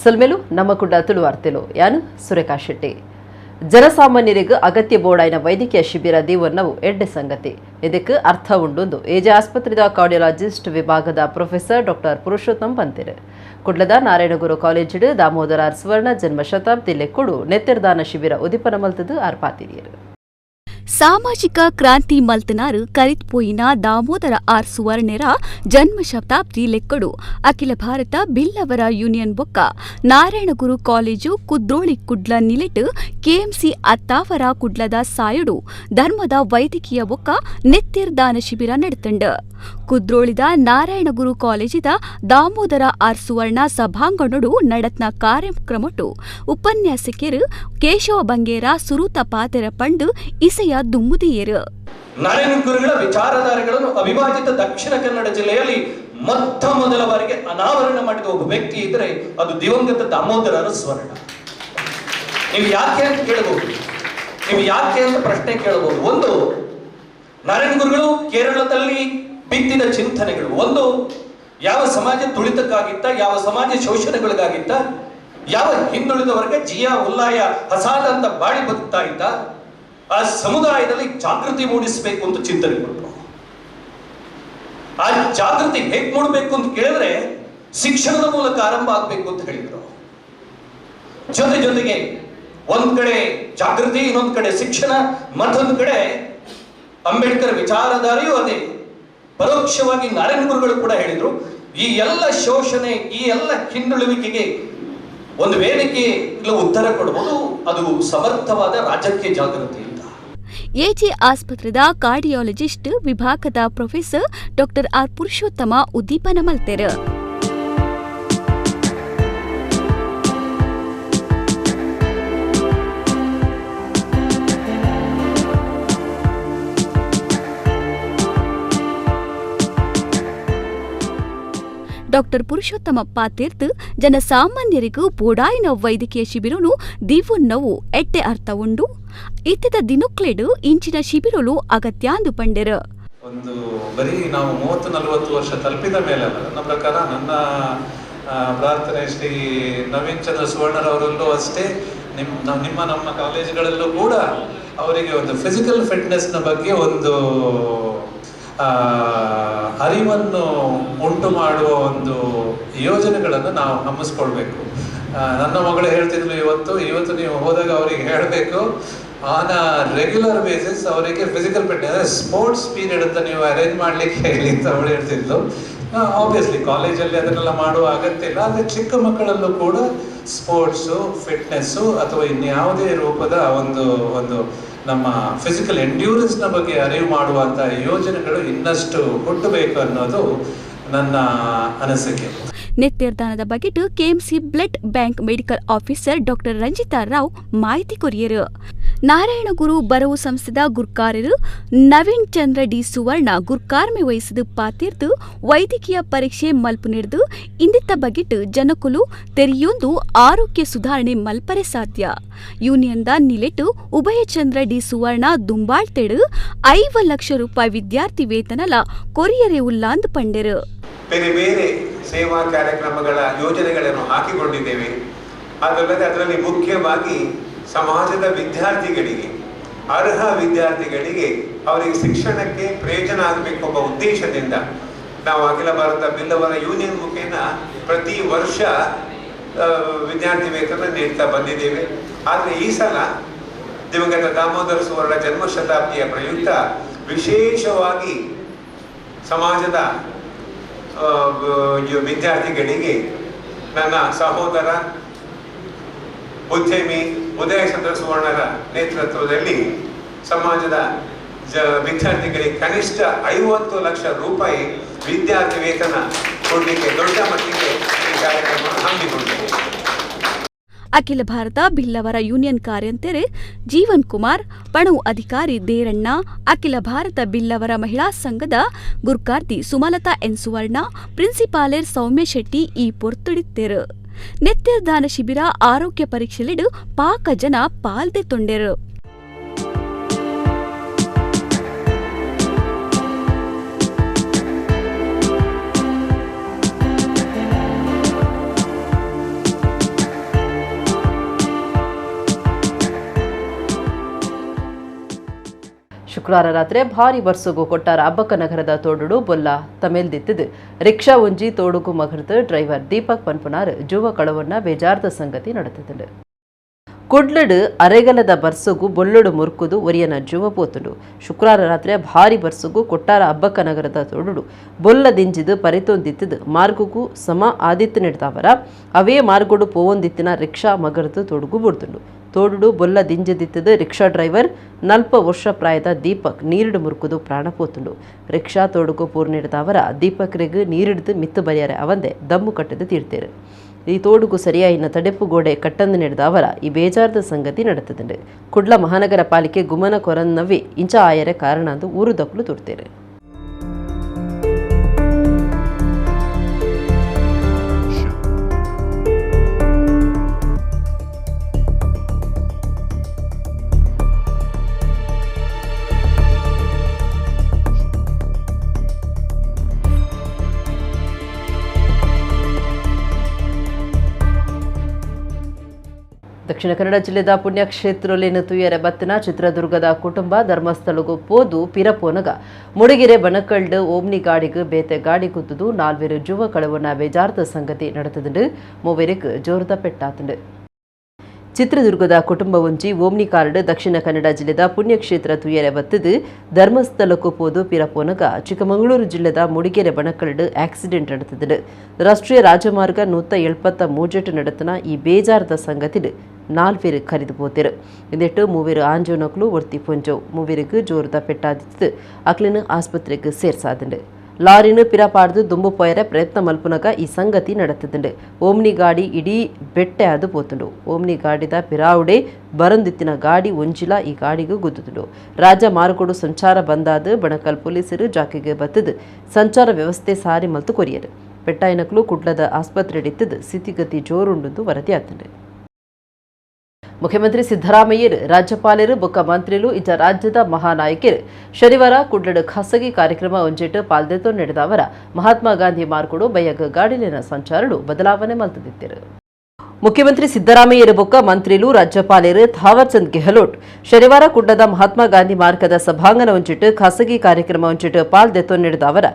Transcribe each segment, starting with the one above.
ಸೊಲ್ಮೆಲು ನಮ್ಮ ಕುಡ್ಡ ತುಳುವಾರ್ತೆಲು ಯಾನು ಸುರೇಖಾ ಶೆಟ್ಟಿ. ಜನಸಾಮಾನ್ಯರಿಗೆ ಅಗತ್ಯ ಬೋಡಾಯಿನ ವೈದ್ಯಕೀಯ ಶಿಬಿರ ದೀವನ್ನವು ಎಡ್ಡೆ ಸಂಗತಿ. ಇದಕ್ಕೆ ಅರ್ಥ ಉಂಡುಂದು ಎಜೆ ಆಸ್ಪತ್ರೆದ ಕಾರ್ಡಿಯಾಲಜಿಸ್ಟ್ ವಿಭಾಗದ ಪ್ರೊಫೆಸರ್ ಡಾಕ್ಟರ್ ಪುರುಷೋತ್ತಮ್ ಪಂತೆರು. ಕುಡ್ಲದ ನಾರಾಯಣಗುರು ಕಾಲೇಜಿಡ್ ದಾಮೋದರ ಆರ್ ಸುವರ್ಣ ಜನ್ಮ ಶತಾಬ್ದಿ ಲೆಕ್ಕುಡು ನೆತ್ತೆರ್ದಾನ ಶಿಬಿರ ಉದಿಪನ ಮಲ್ತದು ಆರ್ ಪಾತೆರಿಯೆರು. ಸಾಮಾಜಿಕ ಕ್ರಾಂತಿ ಮಲ್ತನಾರು ಕರಿತ್ಪೋಯಿನ ದಾಮೋದರ ಆರ್ ಸುವರ್ಣೆರ ಜನ್ಮ ಶತಾಬ್ದಿ ಲೆಕ್ಕಡು ಅಖಿಲ ಭಾರತ ಬಿಲ್ಲವರ ಯೂನಿಯನ್ ಬೊಕ್ಕ ನಾರಾಯಣಗುರು ಕಾಲೇಜು ಕುದ್ರೋಳಿ ಕುಡ್ಲ ನಿಲೆಟ್ ಕೆಎಂಸಿ ಅತ್ತಾವರ ಕುಡ್ಲದ ಸಾಯುಡು ಧರ್ಮದ ವೈದ್ಯಕೀಯ ಬೊಕ್ಕ ನೆತ್ತಿರ್ದಾನ ಶಿಬಿರ ನಡೆತಂಡ್. ಕುದ್ರೋಳಿದ ನಾರಾಯಣಗುರು ಕಾಲೇಜಿದ ದಾಮೋದರ ಆರ್ ಸುವರ್ಣ ಸಭಾಂಗಣಡು ನಡತ್ನ ಕಾರ್ಯಕ್ರಮಟು ಉಪನ್ಯಾಸಕರು ಕೇಶವ ಬಂಗೇರ ಸುರೂತ ಪಾತೆರ ಪಂಡು ಇಸೆಯ ದುಮ್ಮುದಿಯರು. ನಾರಾಯಣ ಗುರುಗಳ ವಿಚಾರಧಾರೆಗಳನ್ನು ಅವಿಭಾಜಿತ ದಕ್ಷಿಣ ಕನ್ನಡ ಜಿಲ್ಲೆಯಲ್ಲಿ ಮೊತ್ತ ಮೊದಲ ಬಾರಿಗೆ ಅನಾವರಣ ಮಾಡಿದ ಒಬ್ಬ ವ್ಯಕ್ತಿ ಇದ್ರೆ ಅದು ದಿವಂಗತ ದಾಮೋದರರ ಸುವರ್ಣ. ನೀವು ಯಾಕೆ ಅಂತ ಕೇಳಬಹುದು, ನೀವು ಯಾಕೆ ಅಂತ ಪ್ರಶ್ನೆ ಕೇಳಬಹುದು. ಒಂದು, ನಾರಾಯಣ ಗುರುಗಳು ಕೇರಳದಲ್ಲಿ ಬಿತ್ತಿದ ಚಿಂತನೆಗಳು. ಒಂದು, ಯಾವ ಸಮಾಜ ತುಳಿತಕ್ಕಾಗಿತ್ತ, ಯಾವ ಸಮಾಜ ಶೋಷಣೆಗಳಿಗಾಗಿತ್ತ, ಯಾವ ಹಿಂದುಳಿದ ವರ್ಗ ಜಿಯಾ ಉಲ್ಲಾಯ ಹಸಾದ ಅಂತ ಬಾಳಿ ಬದುಕ್ತಾ ಇದ್ದ ಆ ಸಮುದಾಯದಲ್ಲಿ ಜಾಗೃತಿ ಮೂಡಿಸಬೇಕು ಅಂತ ಚಿಂತನೆ ಕೊಟ್ಟರು. ಆ ಜಾಗೃತಿ ಹೇಗ್ ಮೂಡಬೇಕು ಅಂತ ಕೇಳಿದ್ರೆ ಶಿಕ್ಷಣದ ಮೂಲಕ ಆರಂಭ ಆಗ್ಬೇಕು ಅಂತ ಹೇಳಿದ್ರು. ಜೊತೆ ಜೊತೆಗೆ ಒಂದ್ ಕಡೆ ಜಾಗೃತಿ, ಇನ್ನೊಂದ್ ಕಡೆ ಶಿಕ್ಷಣ, ಮತ್ತೊಂದು ಕಡೆ ಅಂಬೇಡ್ಕರ್ ವಿಚಾರಧಾರೆಯೂ ಅದೇ. ಪರೋಕ್ಷವಾಗಿ ನಾರಾಯಣ ಗುರುಗಳು ಕೂಡ ಹೇಳಿದ್ರು, ಈ ಎಲ್ಲ ಶೋಷಣೆ, ಈ ಎಲ್ಲ ಹಿಂದುಳುವಿಕೆಗೆ ಒಂದು ವೇದಿಕೆ ಇಲ್ಲ ಉತ್ತರ ಕೊಡಬಹುದು, ಅದು ಸಮರ್ಥವಾದ ರಾಜಕೀಯ ಜಾಗೃತಿ ಅಂತ. ಎಜೆ ಆಸ್ಪತ್ರೆದ ಕಾರ್ಡಿಯಾಲಜಿಸ್ಟ್ ವಿಭಾಗದ ಪ್ರೊಫೆಸರ್ ಡಾಕ್ಟರ್ ಆರ್ ಪುರುಷೋತ್ತಮ ಉದ್ದೀಪನ ಮಲ್ತೆರು. ಡಾಕ್ಟರ್ ಪುರುಷೋತ್ತಮ ಪಾತೀರ್ತು ಜನಸಾಮಾನ್ಯರಿಗೂ ಬೋಡಾಯಿನ ವೈದ್ಯಕೀಯ ಶಿಬಿರನು ದಿವ್ವುನ್ನವು ಎಡ್ಡೆ ಅರ್ಥ ಉಂಡು. ಇತ್ತದ ದಿನುಕ್ಲೆಡು ಇಂಚಿನ ಶಿಬಿರಲು ಅಗತ್ಯಾಂದು ಪಂಡೆರು. ಒಂದು ಬರೀ ನಾವು 30-40 ವರ್ಷ ತಲುಪಿದ ಮೇಲೆ ಅಲ್ಲ, ನನ್ನ ಪ್ರಕಾರ ನನ್ನ ಪ್ರಾರ್ಥನೆ ಶ್ರೀ ನವೀನ್ ಚಂದ್ರ ಸುವರ್ಣರವರಲ್ಲೂ ಅಷ್ಟೇ, ನಿಮ್ಮ ನಮ್ಮ ಕಾಲೇಜುಗಳಲ್ಲೂ ಕೂಡ ಅವರಿಗೆ ಒಂದು ಫಿಸಿಕಲ್ ಫಿಟ್ನೆಸ್ನ ಬಗ್ಗೆ ಒಂದು ಅರಿವನ್ನು ಉಂಟು ಮಾಡುವ ಒಂದು ಯೋಜನೆಗಳನ್ನು ನಾವು ಹಮ್ಮಿಸ್ಕೊಳ್ಬೇಕು. ನನ್ನ ಮಗಳು ಹೇಳ್ತಿದ್ಲು ಇವತ್ತು, ಇವತ್ತು ನೀವು ಹೋದಾಗ ಅವರಿಗೆ ಹೇಳಬೇಕು, ಆನ್ ಅ ರೆಗ್ಯುಲರ್ ಬೇಸಿಸ್ ಅವರಿಗೆ ಫಿಸಿಕಲ್ ಫಿಟ್ನೆಸ್ ಅಂದರೆ ಸ್ಪೋರ್ಟ್ಸ್ ಪೀರಿಯಡ್ ಅಂತ ನೀವು ಅರೇಂಜ್ ಮಾಡಲಿಕ್ಕೆ ಹೇಳಿ ಅಂತ ಅವಳು ಹೇಳ್ತಿದ್ಲು. ಆಬ್ವಿಯಸ್ಲಿ ಕಾಲೇಜಲ್ಲಿ ಅದನ್ನೆಲ್ಲ ಮಾಡುವ ಅಗತ್ಯ ಇಲ್ಲ, ಆದರೆ ಚಿಕ್ಕ ಮಕ್ಕಳಲ್ಲೂ ಕೂಡ ಸ್ಪೋರ್ಟ್ಸು, ಫಿಟ್ನೆಸ್ಸು ಅಥವಾ ಇನ್ಯಾವುದೇ ರೂಪದ ಒಂದು ಒಂದು ನಮ್ಮ ಫಿಸಿಕಲ್ ಎಂಡ್ಯೂರೆನ್ಸ್ನ ಬಗ್ಗೆ ಅರಿವು ಮಾಡುವಂಥ ಯೋಜನೆಗಳು ಇನ್ನಷ್ಟು ಹುಟ್ಟಬೇಕು ಅನ್ನೋದು ನನ್ನ ಅನಿಸಿಕೆ. ನೆತ್ತೆರ್ದಾನದ ಬಗೆಟ್ KMC blood bank medical officer doctor Ranjitha Rao ಮಾಹಿತಿ ಕೊರಿಯರು. ನಾರಾಯಣಗುರು ಬರವು ಸಂಸ್ಥೆದ ಗುರ್ಕಾರರು ನವೀನ್ ಚಂದ್ರ ಡಿ ಸುವರ್ಣ ಗುರ್ಕಾರ್ಮೆ ವಹಿಸಿದ ಪಾತಿರ್ದು ವೈದ್ಯಕೀಯ ಪರೀಕ್ಷೆ ಮಲ್ಪು ನೀಡ್ದು ಇಂದಿತ್ತ ಬಗೆಟ್ ಜನಕುಲು ತೆರೆಯೊಂದು ಆರೋಗ್ಯ ಸುಧಾರಣೆ ಮಲ್ಪರೆ ಸಾಧ್ಯ. ಯೂನಿಯನ್ದ ನಿಲೆಟು ಉಭಯಚಂದ್ರ ಡಿ ಸುವರ್ಣ ದುಂಬಾಳ್ತೆಡು 5 ಲಕ್ಷ ರೂಪಾಯಿ ವಿದ್ಯಾರ್ಥಿ ವೇತನಲ ಕೊರಿಯರೆ ಉಲ್ಲಾಂದ್ ಪಂಡೆರು. ಬೇರೆ ಬೇರೆ ಸೇವಾ ಕಾರ್ಯಕ್ರಮಗಳ ಯೋಜನೆಗಳನ್ನು ಹಾಕಿಕೊಂಡಿದ್ದೇವೆ. ಅದಲ್ಲದೆ ಅದರಲ್ಲಿ ಮುಖ್ಯವಾಗಿ ಸಮಾಜದ ವಿದ್ಯಾರ್ಥಿಗಳಿಗೆ, ಅರ್ಹ ವಿದ್ಯಾರ್ಥಿಗಳಿಗೆ ಅವರಿಗೆ ಶಿಕ್ಷಣಕ್ಕೆ ಪ್ರಯೋಜನ ಆಗಬೇಕು ಎಂಬ ಉದ್ದೇಶದಿಂದ ನಾವು ಅಖಿಲ ಭಾರತ ಬಿಲ್ಲವರ ಯೂನಿಯನ್ ಮುಖೇನ ಪ್ರತಿ ವರ್ಷ ವಿದ್ಯಾರ್ಥಿ ವೇತನ ನೀಡ್ತಾ ಬಂದಿದ್ದೇವೆ. ಆದರೆ ಈ ಸಲ ದಿವಂಗತ ದಾಮೋದರ ಸುವರ್ಣ ಜನ್ಮ ಶತಾಬ್ದಿಯ ಪ್ರಯುಕ್ತ ವಿಶೇಷವಾಗಿ ಸಮಾಜದ ವಿದ್ಯಾರ್ಥಿಗಳಿಗೆ ನನ್ನ ಸಹೋದರ ಉದ್ಯಮಿ ಉದಯಚಂದ್ರ ಸುವರ್ಣರ ನೇತೃತ್ವದಲ್ಲಿ ಸಮಾಜದ ವಿದ್ಯಾರ್ಥಿಗಳಿಗೆ ಕನಿಷ್ಠ 50 ಲಕ್ಷ ರೂಪಾಯಿ ವಿದ್ಯಾರ್ಥಿ ವೇತನ ಕೊಡಲಿಕ್ಕೆ ದೊಡ್ಡ ಮಟ್ಟಿಗೆ ಈ ಕಾರ್ಯಕ್ರಮವನ್ನು ಹಮ್ಮಿಕೊಂಡಿದೆ. ಅಖಿಲ ಭಾರತ ಬಿಲ್ಲವರ ಯೂನಿಯನ್ ಕಾರ್ಯಂತೆರೆ ಜೀವನ್ ಕುಮಾರ್, ಪಣವು ಅಧಿಕಾರಿ ದೇರಣ್ಣ, ಅಖಿಲ ಭಾರತ ಬಿಲ್ಲವರ ಮಹಿಳಾ ಸಂಘದ ಗುರ್ಕಾರ್ತಿ ಸುಮಲತಾ ಎನ್ ಸುವರ್ಣ, ಪ್ರಿನ್ಸಿಪಾಲೆರ್ ಸೌಮ್ಯ ಶೆಟ್ಟಿ ಈ ಪೊರ್ತುಡಿತ್ತೆರು. ನೆತ್ತಿರ್ದಾನ ಶಿಬಿರ ಆರೋಗ್ಯ ಪರೀಕ್ಷೆಲಿಡು ಪಾಕ ಜನ ಪಾಲ್ದೆ ತೊಂಡೆರು. ಶುಕ್ರವಾರ ರಾತ್ರಿ ಭಾರಿ ಬರ್ಸಗು ಕೊಟ್ಟಾರ ಅಬ್ಬಕ್ಕ ನಗರದ ತೋಡುಡು ಬೊಲ್ಲ ತಮೆಲ್ದಿತ್ತದು ರಿಕ್ಷಾ ಒಂಜಿ ತೋಡುಗು ಮಗರ್ದು ಡ್ರೈವರ್ ದೀಪಕ್ ಪನ್ಪುನಾರ್ ಜೂವ ಕಳವನ್ನ ಬೇಜಾರ್ದ ಸಂಗತಿ ನಡೆದಿದೆ. ಕುಡ್ಲಡು ಅರೆಗಲದ ಬರ್ಸಗು ಬೊಲ್ಲುಡು ಮುರ್ಕುದು ಒರಿಯನ ಜೂವ ಪೋತುಂಡು. ಶುಕ್ರವಾರ ರಾತ್ರಿ ಭಾರಿ ಬರ್ಸಗು ಕೊಟ್ಟಾರ ಅಬ್ಬಕ್ಕ ನಗರದ ತೋಡುಡು ಬೊಲ್ಲ ದಿಂಜಿದು ಪರಿತೊಂದಿತ್ತದು ಮಾರ್ಗಕ್ಕೂ ಸಮ ಆದಿತ್ಯ ನೆಡ್ತಾವರ ಅವೇ ಮಾರ್ಗೋಡು ಪೋವೊಂದಿತ್ತಿನ ರಿಕ್ಷಾ ಮಗರ್ದು ತೋಡುಗು ಬುಡ್ತುಂಡು. ತೋಡುಡು ಬೊಲ್ಲ ದಿಂಜದಿತ್ತದು ರಿಕ್ಷಾ ಡ್ರೈವರ್ 40 ವರ್ಷ ಪ್ರಾಯದ ದೀಪಕ್ ನೀರಿಡು ಮುರ್ಕುದು ಪ್ರಾಣ ಪೋತುಂಡು. ರಿಕ್ಷಾ ತೋಡುಗು ಪೂರ್ಣಿಡ್ದವರ ದೀಪಕ್ರಿಗ್ ನೀರಿಡ್ದು ಮಿತ್ತು ಬರಿಯಾರೆ ಅವಂದೆ ದಮ್ಮು ಕಟ್ಟದು ತೀರ್ತೇರು. ಈ ತೋಡುಗು ಸರಿಯಾಯಿನ ತಡೆಪು ಗೋಡೆ ಕಟ್ಟಂದು ನಡೆದ ಅವರ ಈ ಬೇಜಾರದ ಸಂಗತಿ ನಡೆತದಂಡು. ಕುಡ್ಲ ಮಹಾನಗರ ಪಾಲಿಕೆ ಗುಮನ ಕೊರನ್ನವೇ ಇಂಚ ಆಯರೆ ಕಾರಣ ಅಂದು ಊರು ದಕ್ಕಲು ತೋಡ್ತೇರು. ದಕ್ಷಿಣ ಕನ್ನಡ ಜಿಲ್ಲೆದ ಪುಣ್ಯಕ್ಷೇತ್ರಲೇನು ತುಯ್ಯರೆ ಬತ್ತಿನ ಚಿತ್ರದುರ್ಗದ ಕುಟುಂಬ ಧರ್ಮಸ್ಥಳಗು ಪೋದು ಪಿರಪೋನಗ ಮುಡಿಗೆರೆ ಬನಕಲ್ಡು ಓಮ್ನಿ ಗಾಡಿಗೆ ಬೇತೆ ಗಾಡಿ ಕುತ್ತುದು ನಾಲ್ವೇರು ಜುವ ಕಳವನ್ನ ಬೇಜಾರ್ದ ಸಂಗತಿ ನಡೆತದುಂಡು. ಮೂವೆರಿಗೆ ಜೋರದ ಪೆಟ್ಟಾತುಂಡು. ಚಿತ್ರದುರ್ಗದ ಕುಟುಂಬ ಒಂಜಿ ಓಮ್ನಿ ಕಾರ್ಡ್ ದಕ್ಷಿಣ ಕನ್ನಡ ಜಿಲ್ಲೆದ ಪುಣ್ಯಕ್ಷೇತ್ರ ತುಯ್ಯರೆ ಬತ್ತದು ಧರ್ಮಸ್ಥಳಕ್ಕೂ ಪೋದು ಪಿರಪೋನಗ ಚಿಕ್ಕಮಗಳೂರು ಜಿಲ್ಲೆದ ಮುಡಿಗೆರೆ ಬಣಕಲ್ಡು ಆಕ್ಸಿಡೆಂಟ್ ನಡೆತದುಂಡು. ರಾಷ್ಟ್ರೀಯ ರಾಜಮಾರ್ಗ 173 ನಡೆತನ ಈ ಬೇಜಾರದ ಸಂಗತಿಡು ನಾಲ್ವೇರು ಕರಿದು ಪೋತೆರು. ಇಂದೆಟ್ಟು ಮೂವೇರು ಆಂಜೋನಕ್ಲು ಒರ್ತಿ ಪೊಂಜೋ ಮೂವೇರಿಗೆ ಜೋರದ ಪೆಟ್ಟಾದಿತ್ತು ಅಕ್ಲಿನ ಆಸ್ಪತ್ರೆಗೆ ಸೇರ್ಸಾದಂಡು. ಲಾರಿನ ಪಿರಪಾಡ್ದು ದುಂಬು ಪೋಯರೆ ಪ್ರಯತ್ನ ಮಲ್ಪುನಗ ಈ ಸಂಗತಿ ನಡೆತದಂಡು. ಓಮ್ನಿ ಗಾಡಿ ಇಡೀ ಬೆಟ್ಟೆ ಅದು ಪೋತುಂಡು. ಓಮ್ನಿ ಗಾಡಿದ ಪಿರಾವುಡೆ ಬರಂದಿತ್ತಿನ ಗಾಡಿ ಒಂಜಿಲ ಈ ಗಾಡಿಗೂ ಗುದ್ದುದುಂಡು. ರಾಜ ಮಾರುಕೊಡು ಸಂಚಾರ ಬಂದಾದ ಬಣಕಲ್ ಪೊಲೀಸರು ಜಾಕಿಗೆ ಬತ್ತದು ಸಂಚಾರ ವ್ಯವಸ್ಥೆ ಸಾರಿ ಮಲ್ತು ಕೊರಿಯರು. ಪೆಟ್ಟಾಯಿನಕ್ಲು ಕುಡ್ಲದ ಆಸ್ಪತ್ರೆಡಿತ್ತದು ಸ್ಥಿತಿಗತಿ ಜೋರುಂಡು ವರದಿ ಆತಂಡು. ಮುಖ್ಯಮಂತ್ರಿ ಸಿದ್ದರಾಮಯ್ಯರು, ರಾಜ್ಯಪಾಲರು, ಬೊಕ್ಕ ಮಂತ್ರಿಲು ಇಜ ರಾಜ್ಯದ ಮಹಾನಾಯಕರು ಶನಿವಾರ ಕುಡ್ಲಡು ಖಾಸಗಿ ಕಾರ್ಯಕ್ರಮ ಒಂಜೆಟ್ಟು ಪಾಲ್ದೆತೊ ನಡೆದವರ ಮಹಾತ್ಮ ಗಾಂಧಿ ಮಾರ್ಕೊಡು ಬಯ್ಯಗ ಗಾಡಿಲಿನ ಸಂಚಾರಡು ಬದಲಾವಣೆ ಮಲ್ತದಿದ್ದರು. ಮುಖ್ಯಮಂತ್ರಿ ಸಿದ್ದರಾಮಯ್ಯರು, ಬೊಕ್ಕ ಮಂತ್ರಿಲು, ರಾಜ್ಯಪಾಲರು ಥಾವರ್ಚಂದ್ ಗೆಹ್ಲೋಟ್ ಶನಿವಾರ ಕುಡ್ಲದ ಮಹಾತ್ಮ ಗಾಂಧಿ ಮಾರ್ಗದ ಸಭಾಂಗಣ ಒಂಜಿಟ್ಟು ಖಾಸಗಿ ಕಾರ್ಯಕ್ರಮ ಒಂಜಿಟ್ಟು ಪಾಲ್ದೆತೊ ನಡೆದ ಅವರ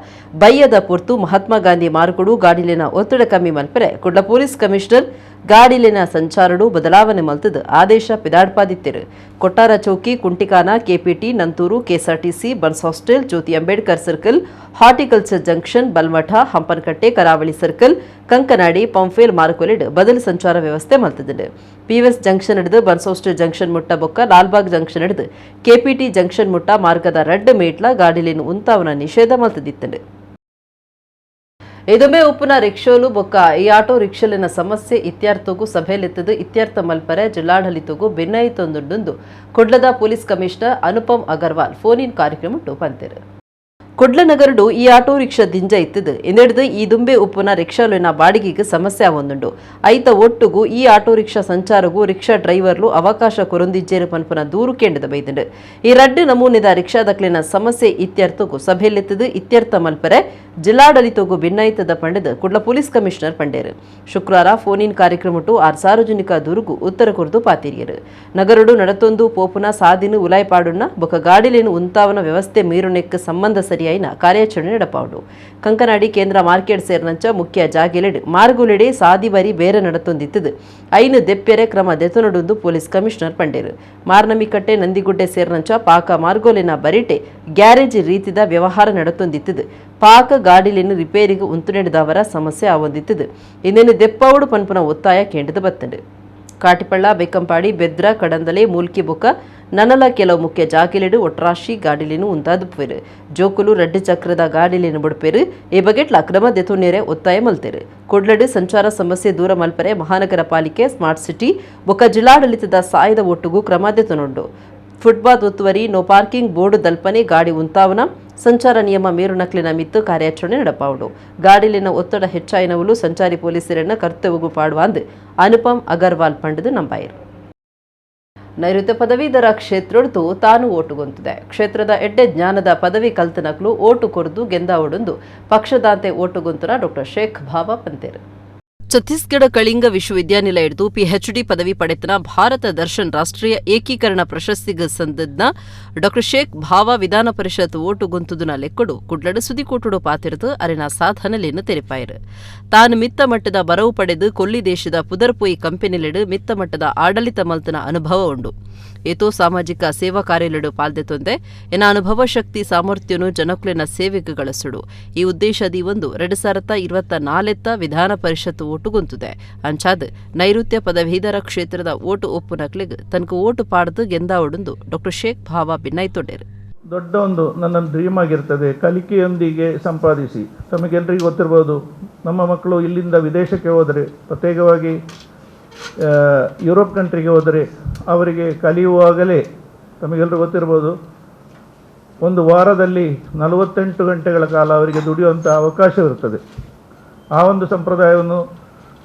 ಬಯ್ಯದ ಪೊರ್ತು ಮಹಾತ್ಮ ಗಾಂಧಿ ಮಾರ್ಕೊಡು ಗಾಡಿಲಿನ ಒತ್ತಡ ಕಮ್ಮಿ ಮಲ್ಪರೆ ಕುಡ್ಲ ಪೊಲೀಸ್ ಕಮಿಷನರ್ ಗಾಡಿಲಿನ ಸಂಚಾರಡು ಬದಲಾವಣೆ ಮಲ್ತದು ಆದೇಶ ಪಿದಾಡ್ಪಾದಿತ್ತಿರು. Kottara Chowki, Kuntikana, KPT, Nanthoor, KSRTC, Bunts hostel, Jyothi Ambedkar circle, horticulture junction, Balmath, Hampankatta, Karavali circle, Kankanady, Pumpwell ಮಾರ್ಕೊಲಿಡ್ ಬದಲು ಸಂಚಾರ ವ್ಯವಸ್ಥೆ ಮಲ್ತದುಂಡು. ಪಿಎಸ್ ಜಂಕ್ಷನ್ ಹಿಡಿದು buns hostel junction ಮುಟ್ಟ ಬೊಕ್ಕ ಲಾಲ್ಬಾಗ್ ಜಂಕ್ಷನ್ ಹಿಡಿದು ಕೆಪಿಟಿ ಜಂಕ್ಷನ್ ಮುಟ್ಟ ಮಾರ್ಗದ ರಡ್ಡು ಮೇಟ್ಲ ಗಾಡಿಲಿನ ಉಂತಾವನ ನಿಷೇಧ ಮಲ್ತದಿತ್ತುಂಡು. ಇದೊಮ್ಮೆ ಉಪ್ಪುನ ರಿಕ್ಷೋಲು ಬೊಕ್ಕ ಈ ಆಟೋ ರಿಕ್ಷಲಿನ ಸಮಸ್ಯೆ ಇತ್ಯರ್ಥಗೂ ಸಭೆಯಲ್ಲಿತ್ತದು ಇತ್ಯರ್ಥ ಮಲ್ಪರೆ ಜಿಲ್ಲಾಡಳಿತಗೂ ಬೆನ್ನೈತೊಂದುಂಡು ಕುಡ್ಲದ police commissioner Anupam Agarwal phone in ಕಾರ್ಯಕ್ರಮ ಪಂತೆರು. ಕುಡ್ಲ ನಗರಡು ಈ ಆಟೋ ರಿಕ್ಷಾ ದಿಂಜ ಇತ್ತದು ಇನ್ನೆಡ್ದು ಈ ದುಂಬೆ ಉಪ್ಪುನ ರಿಕ್ಷಾಲಿನ ಬಾಡಿಗೆಗೆ ಸಮಸ್ಯೆ ಒಂದುಂಡು. ಐತ ಒಟ್ಟುಗು ಈ ಆಟೋ ರಿಕ್ಷಾ ಸಂಚಾರಗೂ ರಿಕ್ಷಾ ಡ್ರೈವರ್ಲು ಅವಕಾಶ ಕೊರೊಂದಿಜ್ಜೇರು ಪನ್ಪುನ ದೂರು ಕೇಂದ್ರದ ಬೈದುಂಡು. ಈ ರಡ್ಡು ನಮೂನೆದ ರಿಕ್ಷಾದಕ್ಲಿನ ಸಮಸ್ಯೆ ಇತ್ಯರ್ಥಗೂ ಸಭೆಯಲ್ಲಿತ್ತದು ಇತ್ಯರ್ಥ ಮಲ್ಪರೆ ಜಿಲ್ಲಾಡಳಿತಗೂ ಭಿನ್ನಾಯಿತದ ಪಂಡದ ಕುಡ್ಲ ಪೊಲೀಸ್ ಕಮಿಷನರ್ ಪಂಡೇರು. ಶುಕ್ರವಾರ ಫೋನ್ ಇನ್ ಕಾರ್ಯಕ್ರಮಟ್ಟು ಆರ್ ಸಾರ್ವಜನಿಕ ದೂರುಗು ಉತ್ತರ ಕೊರದು ಪಾತಿರಿಯರು. ನಗರಡು ನಡತೊಂದು ಪೋಪುನ ಸಾದಿನು ಉಲಾಯ್ಪಾಡುನ್ನ ಬೊಕ ಗಾಡಿಲೇನು ಉಂತಾವನ ವ್ಯವಸ್ಥೆ ಮೀರುನೆಕ್ ಸಂಬಂಧ ಸರಿಯಾಯಿನ ಕಾರ್ಯಾಚರಣೆ ನಡಪಾವುಡು. ಕಂಕನಾಡಿ ಕೇಂದ್ರ ಮಾರ್ಕೆಟ್ ಸೇರಿನಂಚ ಮುಖ್ಯ ಜಾಗೆಲೆಡ್ ಮಾರ್ಗುಲೆಡೆ ಸಾದಿ ಬರಿ ಬೇರೆ ನಡತೊಂದಿತ್ತದು ಐನು ದೆಪ್ಪೆರೆ ಕ್ರಮ ದೆತೊನಡುಂದು ಪೊಲೀಸ್ ಕಮಿಷನರ್ ಪಂಡೇರು. ಮಾರ್ನಮಿಕಟ್ಟೆ ನಂದಿಗುಡ್ಡೆ ಸೇರಿನಂಚ ಪಾಕ ಮಾರ್ಗೋಲಿನ ಬರಿಟೆ ಗ್ಯಾರೇಜ್ ರೀತಿದ ವ್ಯವಹಾರ ನಡತೊಂದಿತ್ತದು ಪಾಕ ಗಾಡಿಲೇನು ರಿಪೇರಿಗೆ ಉಂತು ನಡೆದವರ ಸಮಸ್ಯೆ ಆವೊಂದಿತ್ತದು ಇನ್ನೇನು ದೆಪ್ಪಾವುಡು ಪನ್ಪುನ ಒತ್ತಾಯ ಕೇಂದ್ರದ ಬತ್ತಂಡು. ಕಾಟಿಪಳ್ಳ, ಬೇಕಂಪಾಡಿ, ಬೆದ್ರ, ಕಡಂದಲೆ, ಮೂಲ್ಕಿ ಬೊಕ್ಕ ನನಲ ಕೆಲವು ಮುಖ್ಯ ಜಾಗೆಲೆಡು ಒಟ್ರಾಶಿ ಗಾಡಿಲೇನು ಉಂತಾದುಪ್ಪೇರು. ಜೋಕುಲು ರಡ್ಡು ಚಕ್ರದ ಗಾಡಿಲೇನು ಬುಡ್ಪೇರು. ಈ ಬಗೆಟ್ಲ ಕ್ರಮ ದೆತೊನೇರೆ ಒತ್ತಾಯ ಮಲ್ತೇರು. ಕುಡ್ಲಡು ಸಂಚಾರ ಸಮಸ್ಯೆ ದೂರ ಮಲ್ಪರೆ ಮಹಾನಗರ ಪಾಲಿಕೆ, ಸ್ಮಾರ್ಟ್ ಸಿಟಿ ಬೊಕ್ಕ ಜಿಲ್ಲಾಡಳಿತದ ಸಾಯದ ಒಟ್ಟುಗು ಕ್ರಮ ದೆತೊನುಂಡು. ಫುಟ್ಪಾತ್ ಒತ್ತುವರಿ, no parking board ದಲ್ಪನೆ ಗಾಡಿ ಉಂತಾವನ ಸಂಚಾರ ನಿಯಮ ಮೇರುನಕ್ಲಿನ ಮಿತ್ತು ಕಾರ್ಯಾಚರಣೆ ನಡಪಾವುಡು. ಗಾಡಿಲಿನ ಒತ್ತಡ ಹೆಚ್ಚಾಯಿನವಲು ಸಂಚಾರಿ ಪೊಲೀಸರನ್ನ ಕರ್ತವ್ಯಗೂ ಪಾಡುವಂದು ಅನುಪಮ್ ಅಗರ್ವಾಲ್ ಪಂಡದು ನಂಬಾಯಿರು. ನೈಋತ್ಯ ಪದವೀಧರ ಕ್ಷೇತ್ರಡ್ದು ತಾನು ಓಟುಗೊಂತಿದೆ. ಕ್ಷೇತ್ರದ ಎಡ್ಡೆ ಜ್ಞಾನದ ಪದವಿ ಕಲ್ತನಕ್ಲು ಓಟು ಕೊರ್ದು ಗೆಂದಾವುಡೊಂದು ಪಕ್ಷದಾಂತೆ ಓಟುಗೊಂತನ ಡಾಕ್ಟರ್ ಶೇಖ್ ಭಾವ ಪಂತೇರು. Chhattisgarh Kalinga ವಿಶ್ವವಿದ್ಯಾನಿಲಯಡ್ದು PhD ಪದವಿ ಪಡೆತನ ಭಾರತ ದರ್ಶನ್ ರಾಷ್ಟ್ರೀಯ ಏಕೀಕರಣ ಪ್ರಶಸ್ತಿಗೆ ಸಂದದ್ನ ಡಾ ಶೇಖ್ ಭಾವ ವಿಧಾನ ಪರಿಷತ್ ಓಟು ಗುಂತುದುನ ಲೆಕ್ಕಡು ಕುಡ್ಲಡು ಸುದಿಕೋಟುಡು ಪಾತಿರದು ಅರೆನ ಸಾಧನಲೇನು ತೆರಿಪಾಯರು. ತಾನು ಮಿತ್ತ ಮಟ್ಟದ ಬರವು ಪಡೆದು ಕೊಲ್ಲಿ ದೇಶದ ಪುದರ್ಪೋಯಿ ಕಂಪನಿಲೆಡು ಮಿತ್ತ ಮಟ್ಟದ ಆಡಳಿತ ಮಲ್ತನ ಅನುಭವ ಉಂಡು. ಏತೋ ಸಾಮಾಜಿಕ ಸೇವಾ ಕಾರ್ಯಲೆಡು ಪಾಲ್ದೆತೊಂದೆ ಎನ್ನ ಅನುಭವ ಶಕ್ತಿ ಸಾಮರ್ಥ್ಯನು ಜನಕುಲೆನ ಸೇವೆಗೆ ಗಳಸುಡು. ಈ ಉದ್ದೇಶದಿ ಒಂದು 2024 ವಿಧಾನ ಪರಿಷತ್ ಓಟು ಗುಂತುದೆ. ಅಂಚಾದ್ ನೈಋತ್ಯ ಪದವೀಧರ ಕ್ಷೇತ್ರದ ಓಟು ಒಪ್ಪುನಕ್ಲೆಗ್ ತನಕ ಓಟು ಪಾಡ್ದು ಗೆಂದಾವಡುಂದು ಡಾಕ್ಟರ್ ಶೇಖ್ ಭಾವ ಭಿನ್ನೈತೊಂಡೇರು. ದೊಡ್ಡ ಒಂದು ನನ್ನ ಡ್ರೀಮ್ ಆಗಿರ್ತದೆ ಕಲಿಕೆಯೊಂದಿಗೆ ಸಂಪಾದಿಸಿ. ತಮಗೆಲ್ಲರಿಗೂ ಗೊತ್ತಿರ್ಬೋದು, ನಮ್ಮ ಮಕ್ಕಳು ಇಲ್ಲಿಂದ ವಿದೇಶಕ್ಕೆ ಹೋದರೆ, ಪ್ರತ್ಯೇಕವಾಗಿ ಯುರೋಪ್ ಕಂಟ್ರಿಗೆ ಹೋದರೆ ಅವರಿಗೆ ಕಲಿಯುವಾಗಲೇ ತಮಗೆಲ್ಲರೂ ಗೊತ್ತಿರ್ಬೋದು, ಒಂದು ವಾರದಲ್ಲಿ 48 ಗಂಟೆಗಳ ಕಾಲ ಅವರಿಗೆ ದುಡಿಯುವಂಥ ಅವಕಾಶವಿರ್ತದೆ. ಆ ಒಂದು ಸಂಪ್ರದಾಯವನ್ನು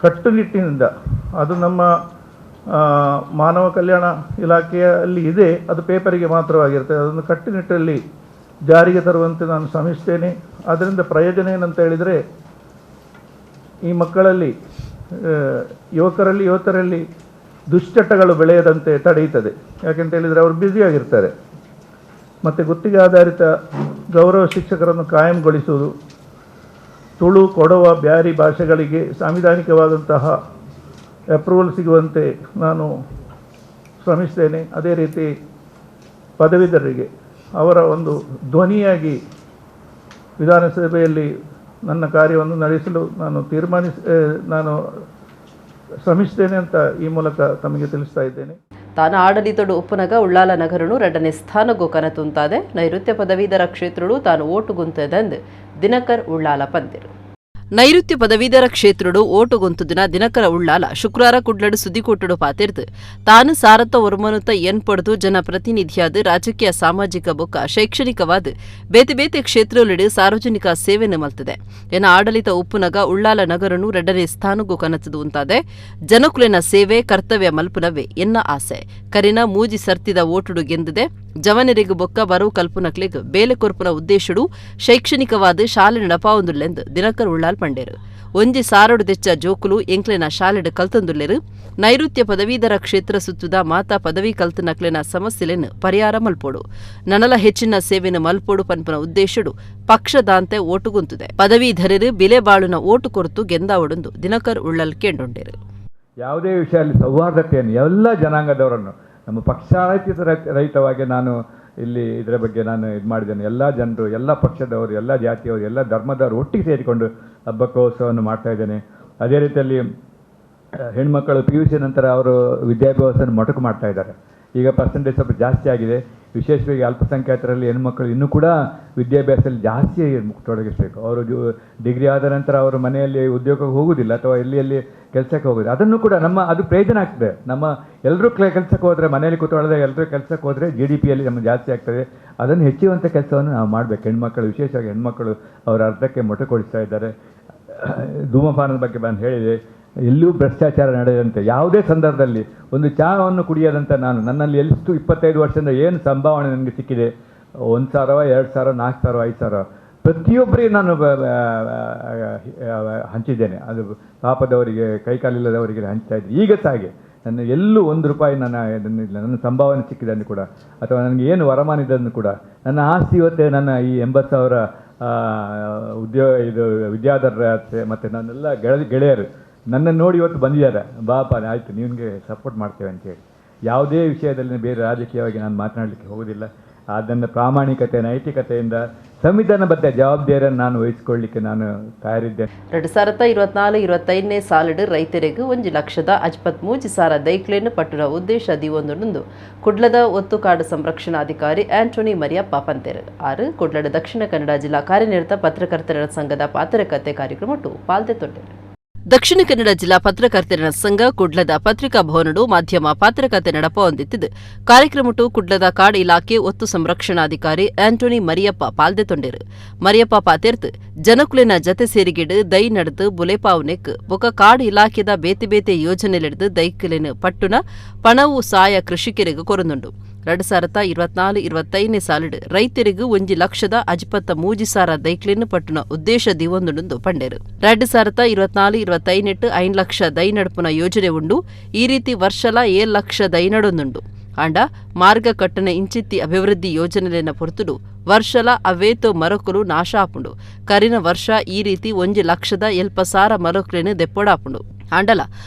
ಕಟ್ಟುನಿಟ್ಟಿನಿಂದ ಅದು ನಮ್ಮ ಮಾನವ ಕಲ್ಯಾಣ ಇಲಾಖೆಯಲ್ಲಿ ಇದೆ, ಅದು ಪೇಪರಿಗೆ ಮಾತ್ರವಾಗಿರ್ತದೆ. ಅದನ್ನು ಕಟ್ಟುನಿಟ್ಟಲ್ಲಿ ಜಾರಿಗೆ ತರುವಂತೆ ನಾನು ಶ್ರಮಿಸ್ತೇನೆ. ಅದರಿಂದ ಪ್ರಯೋಜನ ಏನಂತ ಹೇಳಿದರೆ, ಈ ಮಕ್ಕಳಲ್ಲಿ, ಯುವಕರಲ್ಲಿ, ಯುವತರಲ್ಲಿ ದುಶ್ಚಟಗಳು ಬೆಳೆಯದಂತೆ ತಡೆಯುತ್ತದೆ. ಯಾಕೆಂತ ಹೇಳಿದರೆ ಅವರು ಬ್ಯುಸಿಯಾಗಿರ್ತಾರೆ. ಮತ್ತು ಗುತ್ತಿಗೆ ಆಧಾರಿತ ಗೌರವ ಶಿಕ್ಷಕರನ್ನು ಕಾಯಂಗೊಳಿಸುವುದು, ತುಳು, ಕೊಡವ, ಬ್ಯಾರಿ ಭಾಷೆಗಳಿಗೆ ಸಾಂವಿಧಾನಿಕವಾದಂತಹ ಅಪ್ರೂವಲ್ ಸಿಗುವಂತೆ ನಾನು ಶ್ರಮಿಸ್ತೇನೆ. ಅದೇ ರೀತಿ ಪದವೀಧರರಿಗೆ ಅವರ ಒಂದು ಧ್ವನಿಯಾಗಿ ವಿಧಾನಸಭೆಯಲ್ಲಿ ನನ್ನ ಕಾರ್ಯವನ್ನು ನಡೆಸಲು ನಾನು ನಾನು ಶ್ರಮಿಸ್ತೇನೆ ಅಂತ ಈ ಮೂಲಕ ತಮಗೆ ತಿಳಿಸ್ತಾ ಇದ್ದೇನೆ. ತಾನು ಆಡಳಿತಡು ಉಪ್ಪುನಗ ಉಳ್ಳಾಲ ನಗರನು ಎರಡನೇ ಸ್ಥಾನಕ್ಕೂ ಕನತುಂತಾದೆ. ನೈಋತ್ಯ ಪದವೀಧರ ಕ್ಷೇತ್ರಡು ತಾನು ಓಟು ಗುಂತದಂದು ದಿನಕರ್ ಉಳ್ಳಾಲ ಪಂದಿರು. ನೈಋತ್ಯ ಪದವೀಧರ ಕ್ಷೇತ್ರಡು ಓಟು ಗೊಂತುದಿನ ದಿನಕರ ಉಳ್ಳಾಲ ಶುಕ್ರವಾರ ಕುಡ್ಲಡು ಸುದ್ದಿಕೋಟುಡು ಪಾತಿರ್ದು ತಾನು ಸಾರತ್ತ ಒರ್ಮನುತ ಎನ್ಪೊಡ್ದು ಜನಪ್ರತಿನಿಧಿಯಾದ ರಾಜಕೀಯ, ಸಾಮಾಜಿಕ ಬೊಕ್ಕ ಶೈಕ್ಷಣಿಕವಾದ ಬೇತೆ ಬೇತೆ ಕ್ಷೇತ್ರಲಿಡು ಸಾರ್ವಜನಿಕ ಸೇವೆಯನ್ನು ಮಲ್ತದೆ. ಎನ್ನ ಆಡಳಿತ ಉಪ್ಪುನಗ ಉಳ್ಳಾಲ ನಗರನು ಎರಡನೇ ಸ್ಥಾನಕ್ಕೂ ಕನತದು ಉಂತಾದೆ. ಜನಕುಲೆನ ಸೇವೆ ಕರ್ತವ್ಯ ಮಲ್ಪುನವೇ ಎನ್ನ ಆಸೆ. ಕರಿನ ಮೂಜಿ ಸರ್ತಿದ ಓಟುಡು ಗೆಂದಿದೆ. ಜವನರಿಗೂ ಬೊಕ್ಕ ಬರವು ಕಲ್ಪುನಕ್ಲೆಗ್ ಬೇಲೆ ಕೊರ್ಪುನ ಉದ್ದೇಶಡು ಶೈಕ್ಷಣಿಕವಾದ ಶಾಲೆ ನಡಪಾವೊಂದುಲ್ಲೆಂದು ದಿನಕರ್ ಉಳ್ಳಾಲ್ ಪಂಡೇರು. ಒಂಜಿ ಸಾರಡು ದೆಚ್ಚ ಜೋಕುಲು ಎಂಕ್ಲೆನ ಶಾಲೆಡ್ ಕಲ್ತೊಂದುಲ್ಲೆರು. ನೈಋತ್ಯ ಪದವೀಧರ ಕ್ಷೇತ್ರ ಸುತ್ತುದ ಮಾತಾ ಪದವಿ ಕಲ್ತನಕ್ಲೆನ ಸಮಸ್ಯೆಲೆನ್ ಪರಿಹಾರ ಮಲ್ಪೋಡು, ನನಲ ಹೆಚ್ಚಿನ ಸೇವೆನ ಮಲ್ಪೋಡು ಪನ್ಪುನ ಉದ್ದೇಶಡು ಪಕ್ಷದಾಂತೆ ಓಟುಗುಂತುದೆ. ಪದವೀಧರರು ಬಿಲೆ ಬಾಳುನ ಓಟು ಕೊರತು ಗೆಂದಾವಡುಂದು ದಿನಕರ್ ಉಳ್ಳಲ್ ಕೇಂಡೊಂಡೇರು. ಯಾವುದೇ ವಿಷಯದಲ್ಲಿ ಸೌಹಾರ್ದತೆಯನ್ನು ಎಲ್ಲ ಜನಾಂಗದವರನ್ನು ನಮ್ಮ ಪಕ್ಷಾತೀತ ರಹಿತವಾಗಿ ನಾನು ಇಲ್ಲಿ ಇದರ ಬಗ್ಗೆ ನಾನು ಇದು ಮಾಡಿದ್ದೇನೆ. ಎಲ್ಲ ಜನರು, ಎಲ್ಲ ಪಕ್ಷದವರು, ಎಲ್ಲ ಜಾತಿಯವರು, ಎಲ್ಲ ಧರ್ಮದವರು ಒಟ್ಟಿಗೆ ಸೇರಿಕೊಂಡು ಹಬ್ಬಕ್ಕೋತ್ಸವವನ್ನು ಮಾಡ್ತಾಯಿದ್ದೇನೆ. ಅದೇ ರೀತಿಯಲ್ಲಿ ಹೆಣ್ಮಕ್ಕಳು PUC ನಂತರ ಅವರು ವಿದ್ಯಾಭ್ಯಾಸವನ್ನು ಮೊಟಕು ಮಾಡ್ತಾಯಿದ್ದಾರೆ. ಈಗ ಪರ್ಸೆಂಟೇಜ್ ಸ್ವಲ್ಪ ಜಾಸ್ತಿ ಆಗಿದೆ. ವಿಶೇಷವಾಗಿ ಅಲ್ಪಸಂಖ್ಯಾತರಲ್ಲಿ ಹೆಣ್ಮಕ್ಕಳು ಇನ್ನೂ ಕೂಡ ವಿದ್ಯಾಭ್ಯಾಸದಲ್ಲಿ ಜಾಸ್ತಿ ತೊಡಗಿಸಬೇಕು. ಅವರು ಡಿಗ್ರಿ ಆದ ನಂತರ ಅವರು ಮನೆಯಲ್ಲಿ ಉದ್ಯೋಗಕ್ಕೆ ಹೋಗುವುದಿಲ್ಲ ಅಥವಾ ಎಲ್ಲಿ ಕೆಲಸಕ್ಕೆ ಹೋಗೋದು, ಅದನ್ನು ಕೂಡ ನಮ್ಮ ಅದು ಪ್ರಯೋಜನ ಆಗ್ತದೆ. ನಮ್ಮ ಎಲ್ಲರೂ ಕೆಲಸಕ್ಕೆ ಹೋದರೆ, ಮನೆಯಲ್ಲಿ ಕೂತ್ಕೊಳ್ಳದೆ ಎಲ್ಲರೂ ಕೆಲಸಕ್ಕೆ ಹೋದರೆ GDPಯಲ್ಲಿ ನಮ್ಮ ಜಾಸ್ತಿ ಆಗ್ತದೆ. ಅದನ್ನು ಹೆಚ್ಚುವಂಥ ಕೆಲಸವನ್ನು ನಾವು ಮಾಡಬೇಕು. ಹೆಣ್ಮಕ್ಕಳು, ವಿಶೇಷವಾಗಿ ಹೆಣ್ಮಕ್ಕಳು ಅವರ ಅರ್ಧಕ್ಕೆ ಮೊಟಕುಗೊಳಿಸ್ತಾ ಇದ್ದಾರೆ. ಧೂಮಪಾನದ ಬಗ್ಗೆ ನಾನು ಹೇಳಿದೆ. ಎಲ್ಲೂ ಭ್ರಷ್ಟಾಚಾರ ನಡೆದಂತೆ ಯಾವುದೇ ಸಂದರ್ಭದಲ್ಲಿ ಒಂದು ಚಹಾವನ್ನು ಕುಡಿಯದಂತೆ ನಾನು ನನ್ನಲ್ಲಿ ಎಷ್ಟು 25 ವರ್ಷದಿಂದ ಏನು ಸಂಭಾವನೆ ನನಗೆ ಸಿಕ್ಕಿದೆ, 1,000, 2,000, 4,000, 5,000 ಪ್ರತಿಯೊಬ್ಬರಿಗೆ ನಾನು ಹಂಚಿದ್ದೇನೆ. ಅದು ಪಾಪದವರಿಗೆ, ಕೈಕಾಲಿಲ್ಲದವರಿಗೆ ಹಂಚ್ತಾ ಇದ್ದೆ. ಈಗ ಸಹ ಹಾಗೆ ನನ್ನ ಎಲ್ಲೂ 1 ರೂಪಾಯಿ ನನ್ನ ನನ್ನ ಸಂಭಾವನೆ ಸಿಕ್ಕಿದ್ದನ್ನು ಕೂಡ, ಅಥವಾ ನನಗೆ ಏನು ವರಮಾನ ಇದ್ದನ್ನು ಕೂಡ, ನನ್ನ ಆಸ್ತಿ ಇವತ್ತೇ ನನ್ನ ಈ 80,000 ಉದ್ಯೋಗ ಇದು ವಿದ್ಯಾಧರರ ಮತ್ತು ನನ್ನೆಲ್ಲ ಗೆಳೆಯರು ನನ್ನನ್ನು ನೋಡಿ ಇವತ್ತು ಬಂದಿದ್ದಾರೆ, ಬಾಪ ಆಯಿತು ನಿಮಗೆ ಸಪೋರ್ಟ್ ಮಾಡ್ತೇವೆ ಅಂತೇಳಿ. ಯಾವುದೇ ವಿಷಯದಲ್ಲಿ ಬೇರೆ ರಾಜಕೀಯವಾಗಿ ನಾನು ಮಾತನಾಡಲಿಕ್ಕೆ ಹೋಗೋದಿಲ್ಲ. ಆದ್ದರಿಂದ ಪ್ರಾಮಾಣಿಕತೆ, ನೈತಿಕತೆಯಿಂದ ಸಂವಿಧಾನಬದ್ಧ ಜವಾಬ್ದಾರಿಯನ್ನು ನಾನು ವಹಿಸಿಕೊಳ್ಳಲಿಕ್ಕೆ ನಾನು ತಯಾರಿದ್ದೇನೆ. 2024-25 ಸಾಲಿಡು ರೈತರಿಗೆ 1,53,000 ದೈಕ್ಲೇನು ಪಟ್ಟುನ ಉದ್ದೇಶ ದಿವೊಂದು ಕುಡ್ಲದ ಒತ್ತು ಕಾಡು ಸಂರಕ್ಷಣಾಧಿಕಾರಿ ಆಂಟೋನಿ ಮರಿಯಪ್ಪ ಪಂತೇರು ಆರು ಕುಡ್ಲದ ದಕ್ಷಿಣ ಕನ್ನಡ ಜಿಲ್ಲಾ ಕಾರ್ಯನಿರತ ಪತ್ರಕರ್ತರ ಸಂಘದ ಪಾತ್ರಕತೆ ಕಾರ್ಯಕ್ರಮಟ್ಟು ಪಾಲ್ದೆ ತೊಟ್ಟರು. ದಕ್ಷಿಣ ಕನ್ನಡ ಜಿಲ್ಲಾ ಪತ್ರಕರ್ತರ ಸಂಘ ಕುಡ್ಲದ ಪತ್ರಿಕಾ ಭವನಡು ಮಾಧ್ಯಮ ಪಾತ್ರಕತೆ ನಡಪ ಹೊಂದಿತ್ತಿದ್ದು ಕಾರ್ಯಕ್ರಮಟ್ಟು ಕುಡ್ಲದ ಕಾಡು ಇಲಾಖೆ ಒತ್ತು ಸಂರಕ್ಷಣಾಧಿಕಾರಿ ಆಂಟೋನಿ ಮರಿಯಪ್ಪ ಪಾಲ್ದೆ ತೊಂಡೇರು. ಮರಿಯಪ್ಪ ಪಾತೇರ್ತು ಜನಕುಲಿನ ಜತೆ ಸೇರಿಗಿಡು ದೈ ನಡೆದು ಬುಲೆಪಾವುನೆಕ್ ಬೊಕ ಕಾಡು ಇಲಾಖೆದ ಬೇತೆ ಬೇತೆ ಯೋಜನೆಲೆಡ್ದು ದೈಕಲಿನ ಪಟ್ಟುನ ಪಣವು ಸಾಯ ಕೃಷಿಕರಿಗೆ ಕೊರನುಂಡು. 2024-25 ಸಾಲಿಡ್ ರೈತರಿಗೂ 1,53,000 ದೈಕ್ಲೆನ್ ಪಟ್ಟುನ ಉದ್ದೇಶ ದಿವೊಂದುಂಡು ಪಂಡೆರು. 2024-25 5 ಲಕ್ಷ ದೈ ನಡ್ಪುನ ಯೋಜನೆ ಉಂಡು. ಈ ರೀತಿ ವರ್ಷಲ 7 ಲಕ್ಷ ದೈ ನಡೊಂದುಂಡು. ಆಂಡ ಮಾರ್ಗ ಕಟ್ಟನೆ ಇಂಚಿತ್ತಿ ಅಭಿವೃದ್ಧಿ ಯೋಜನೆಲೆನ ಪೊರ್ತುಡು ವರ್ಷಲ ಅವೇತೋ ಮರಕುಲು ನಾಶ ಆಪುಂಡು. ಕರಿನ ವರ್ಷ ಈ ರೀತಿ 1,70,000 ಮರಕುಲೆನ್ ದೆಪ್ಪೊಡಾಪುಂಡು. ಆಂಡಲ